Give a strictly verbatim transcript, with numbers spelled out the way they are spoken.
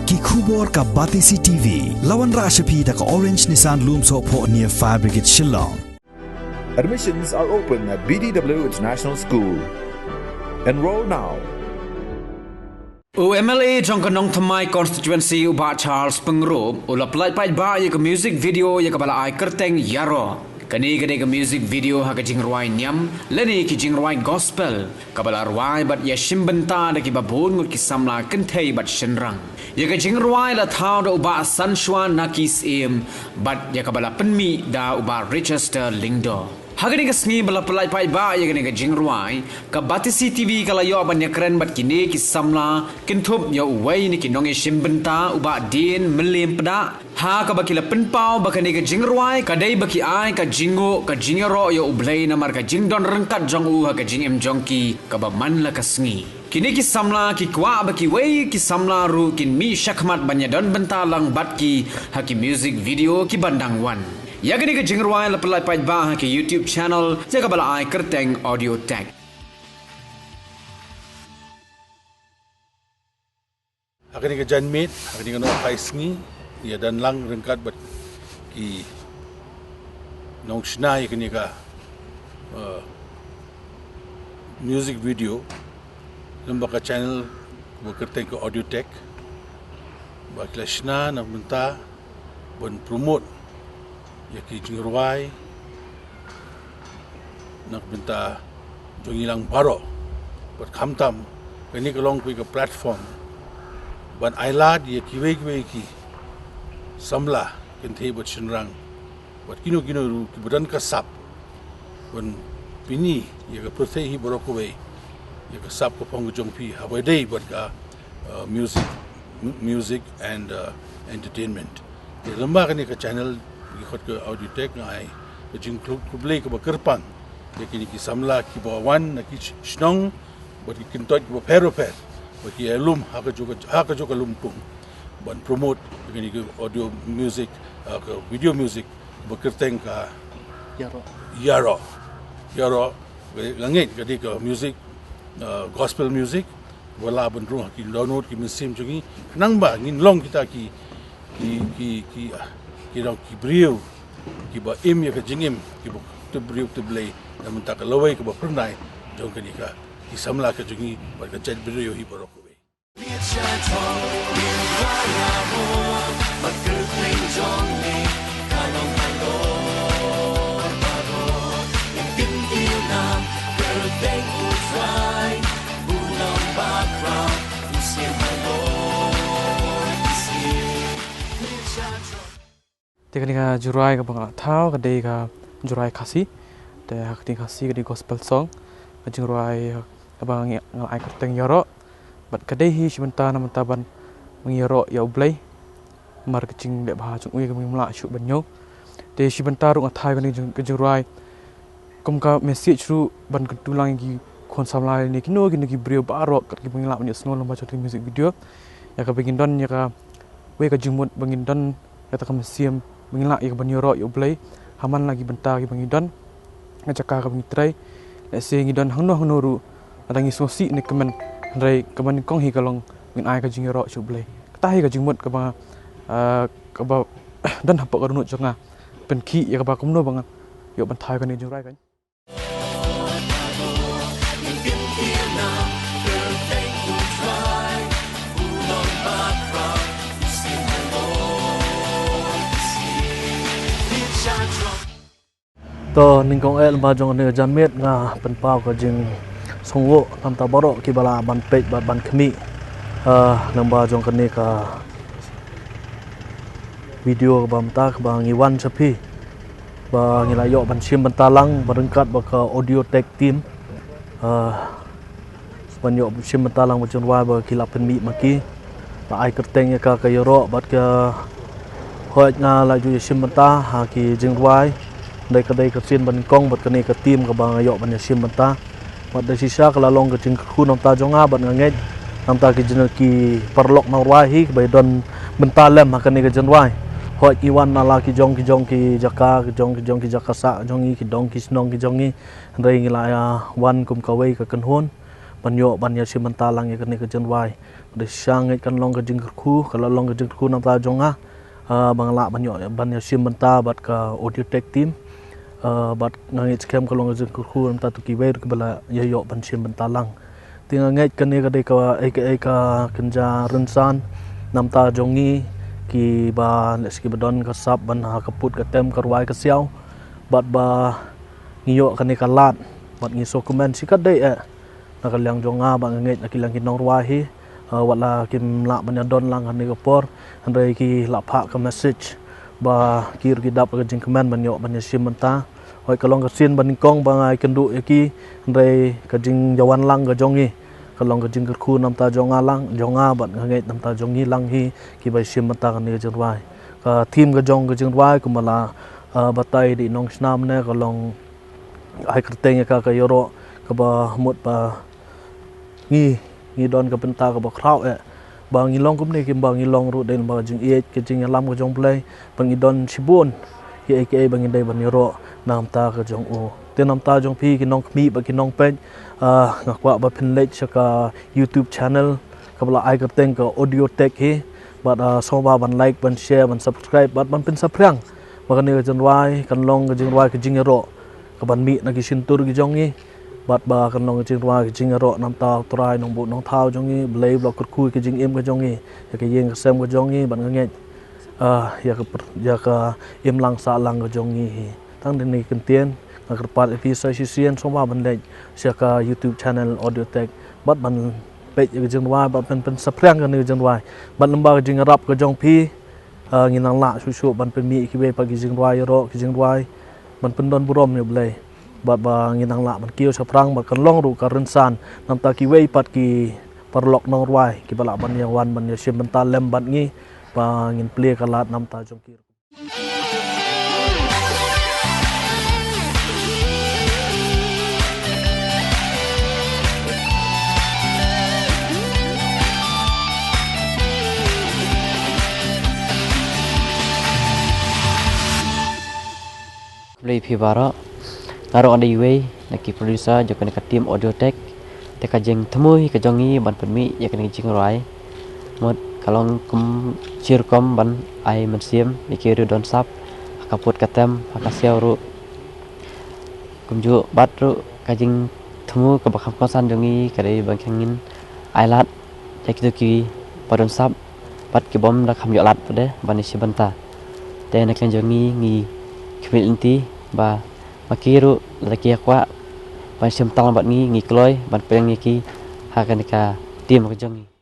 Ki khubor ka Batesi T V. La wanrah sha phi da ka Orange Nissan Lumsohphoh near Fire Brigade Shillong. Admissions are open at B D W International School. Enroll now. U M L A jong ka Nongthymmai constituency u Bah Charles Pyngrope u la pyllait paidbah ïa ka music video ïa kaba la ai kyrteng Ïaroh. Kane ka dei ka music video ha ka jingrwai niam lane ki jingrwai gospel kaba la rwai bad ïashim bynta da kiba bun ngut ki samla kynthei bad shynrang. Ïa ka jingrwai la thaw da u Bah Sanshwa Naki Syiem bad ïa kaba la pynmih da u Bah Richester Lyngdoh. Ha kane ka sngi ba la pyllait paidbah ïa kane ka jingrwai, ka Batesi T V ka la ïoh ban ïakren bad kine ki samla, kynthup ïa uwei na ki nongïashim bynta u Bah Dien Mylliem Pdah, ha kaba ki la pynpaw ba kane ka jingrwai ka dei ba ki ai ka jingnguh ka jingïaroh ïa U Blei namar ka jingdon ryngkat jong u ha ka jingim jong ki kaba man la ka sngi. Kine ki samla ki kwah ba kiwei ki samla ruh kin mih shakhmat ban ïadon bynta lang bad ki ha ki music video kiban dang wan. Ïa kane ka jingrwai la pyllait paidbah ha ka YouTube channel ïa kaba la ai kyrteng Audio Tech. Ha kane ka janmiet, ha kane ka nohphai sngi, ïadon lang ryngkat bad ki nongshna ïa kane ka, uh, music video, lyngba ka channel ba kyrteng ka Audio Tech, ba ki la shna na ka bynta ban promote ïa ki jingrwai na ka bynta jong ngi lang baroh. Bad khamtam kane ka long kawei ka platform ban ailad ïa kiwei kiwei ki samla kynthei bad shynrang bad kino kino ruh kiba don ka sap ban pyni ïa ka pyrthei hi baroh kawei ïa ka sap ka phong ka jong phi ha kaba ïadei bad ka, uh, music, mu-, music and, uh, entertainment. Te lyngba kane ka channel, ki khot ka Audio Tech, nga ai ka jingkhublei kaba kyrpang ïa kine ki samla kiba wan na ki sh-, shnong bad ki kyntoit kiba pher bapher, ba ki ïalum ha kajuh ka, ha kajuh ka lympung ban promote ïa kine ki audio music, uh, ka video music ba kyrteng ka Ïaroh. Ïaroh. Ïaroh, nga ngeit ka dei ka music, uh, gospel music, ba lah ban rung ha ki dohnud ki mynsiem jong ngi, khnang ba ngin long kita ki, ki, ki, ki, ah, ki long ki briew kiba im ïa ka jingim, kiba tip briew tip Blei, na ka bynta ka lawei kaba phyrnai jong kane ka, ki samla ka jong ngi bad ka jaitbynriew hi baroh kawei. Te kane ka jingrwai kaba nga la thaw ka dei ka jingrwai Khasi. Te ha ka ktien Khasi ka dei gospel song. Ka jingrwai kaba nga, nga la ai kyrteng Ïaroh. Bad ka dei hi shi bynta na bynta ban ngi ïaroh ïa U Blei. Namar ka jingleh bha jong u ïa ka ba ngim lah shuh ban ñiew. Te shi bynta ruh nga thaw ïa kane ka jing, ka jingrwai kum ka message ruh ban kyntu lang ïa ki khun samla ne kino kino ki briew baroh kat kiba ngi lah ban ïohsngew lyngba jong ka music video. Ïa kaba ngin don ïa kawei ka jingmut ba ngin don ïa kata ka mynsiem ba ngin lah ïa ka ban ïaroh ïa U Blei ha man la ki bynta kiba ngi don, ka jaka kaba ngi trei. Lehse ngi don hangno hangno ruh, lada ngi sngewsih ne kmen, hynrei kaba nyngkong hi ka long ngin ai ka jingïaroh sha U Blei. Kata hi ka jingmut kaba, ah, kaba don hapoh ka dohnud jong nga. Pynkhih ïa kaba kumno ba nga ïoh ban thaw ïa kane ka jingrwai kan. To nyngkong eh lyngba jong kane ka janmiet nga pynpaw ka jingsngewbha na bynta baroh kiba lah ban peit bad ban khmih, eh, lyngba jong kane ka video kaba mynta kaba ngi wan sha phi. Ba ngi la ïoh ban shim bynta lang, ba ryngkat bad ka Audio Tech team. Ah, ban ïoh shim bynta lang bad ka jingrwai ba ki la pynmih ma ki. La ai kyrteng ïa ka ka Ïaroh bad ka, hooid nga la ju ïa shim bynta ha ki jingrwai. Dei ka dei ka sien ba nyngkong bad kane ka team kaba nga ïoh ban ïa shim bynta. Bad da shisha ka la long ka jingkyrkhu na bynta jong nga bad nga ngeit na bynta ki jin, ki paralok nongrwai hi kiba don bynta lem ha kane ka jingrwai. Hooid ki wan na la ki jong ki jong ki jaka, ki jong ki jong ki jaka sah jong ngi, ki dong ki shnong ki jong ngi. Hynrei ngi la ïa wan kum kawei ka kynhun. ban ïoh ban ïa shim bynta lang ïa kane ka jingrwai. Bad shisha ngeit kan long ka jingkyrkhu, ka la long ka jingkyrkhu namta jong nga, ah, ba nga lah ban ïoh ban ïa shim bynta bad ka Audiotech team. Ah, bad nga ngeit skhem ka long ka jingkyrkhu namta to kiwei ruh kiba la ïa ïoh ban shim bynta lang. Te nga ngeit kane ka dei ka, eh, ka, eh, ka kynja rynsan namta jong ngi kiba lehse kiba don ka sap ban ha ka pud ka tem ka rwai ka siaw. Bad ba ngi ïoh kane ka lad bad ngi sngewkmen shi katdei eh na ka liang jong nga bad nga ngeit na ki liang ki nongrwai hi, ah, wat la kim lah ban ïa don lang ha kane ka por, hynrei ki la phah ka message ba ki ruh ki dap ka jingkmen ban ïoh ban ïa shim bynta. Hooid ka long ka sien ba nyngkong ba nga ïakynduh ïa ki, hynrei ka jingïawan lang ka jong ngi ka long ka jingkyrkhu namta jong nga lang, jong nga bad nga ngeit namta jong ngi lang hi kiba shim bynta kane ka jingrwai. Ka theme ka jong ka jingrwai kumba la, ah, batai da i nongshna mynne ka long ai kyrteng ïa ka ka ïaroh kaba mut ba ngi, ngi don ka bynta kaba khraw eh ba ngi long kumne, kumba ngi long ruh dei ba ka jingïeit ka jingïalam ka jong U Blei ba ngi don shibun kiei kiei ba ngi dei ban ïaroh namta ka jong u. Te namta jong phi ki nongkhmih bad ki nongpeit, ah, nga kwah ba phin leit sha ka YouTube channel kaba la ai kyrteng ka Audiotech hi. Bad, ah, sngewbha ban like, ban share, ban subscribe bad ban pynsaphriang ba kane ka jingrwai kan long ka jingrwai ka jingïaroh kaban mih na ki shyntur ki jong ngi. Bad ba kan long ka jingrwai ka jingïaroh namta U Trai Nongbuh Nongthaw jong ngi, Blei ba la kyrkhu ka jingim ka jong ngi, ïa ka ïing ka sem ka jong ngi bad nga ngeit, ah, ïa ka pr-, ïa ka imlang sahlang ka jong ngi hi. Tang da kine ki kyntien nga kyrpad ïa phi sa shisien sngewbha ban leit sha ka YouTube channel Audiotech bad ban peit ïa ka jingrwai bad pyn, pynsaphriang kane ka jingrwai. Bad lyngba ka jingïarap ka jong phi, ah, ngi nang lah shuh shuh ban pynmih ïa kiwei pat ki jingrwai ïaroh, ki jingrwai ban pyndon burom ïa U Blei. Bad ba ngi nang lah ban kiew shaphrang bad kan long ruh ka rynsan namta kiwei pat ki paralok nongrwai kiba lah ban ïawan ban ïashim bynta lem bad ngi ba ngin plie ka lad namta jong ki. Khublei phi baroh. Nga ruh nga dei iwei na ki producer jong kane ka team Audiotech. Te ka jingthmu hi ka jong ngi ban pynmih ïa kane ka jingrwai. Mut ka long kum shi rukom ban ai mynsiem ïa ki ruh don sap ha ka pud ka tem ha ka siaw ruh. Kumjuh bad ruh ka jingthmu kaba kham kongsan jong ngi ka dei ban khang ngin ai lad ïa kito kiba don sap bad ki bym da kham ïoh lad pat de ban ïashim bynta. Te na ka liang jong ngi ngi khmih lynti ba ma ki ruh lada ki kwah ban shim bynta bad ngi ngi kloi ban pdiang ïa ki ha kane ka team ka jong ngi.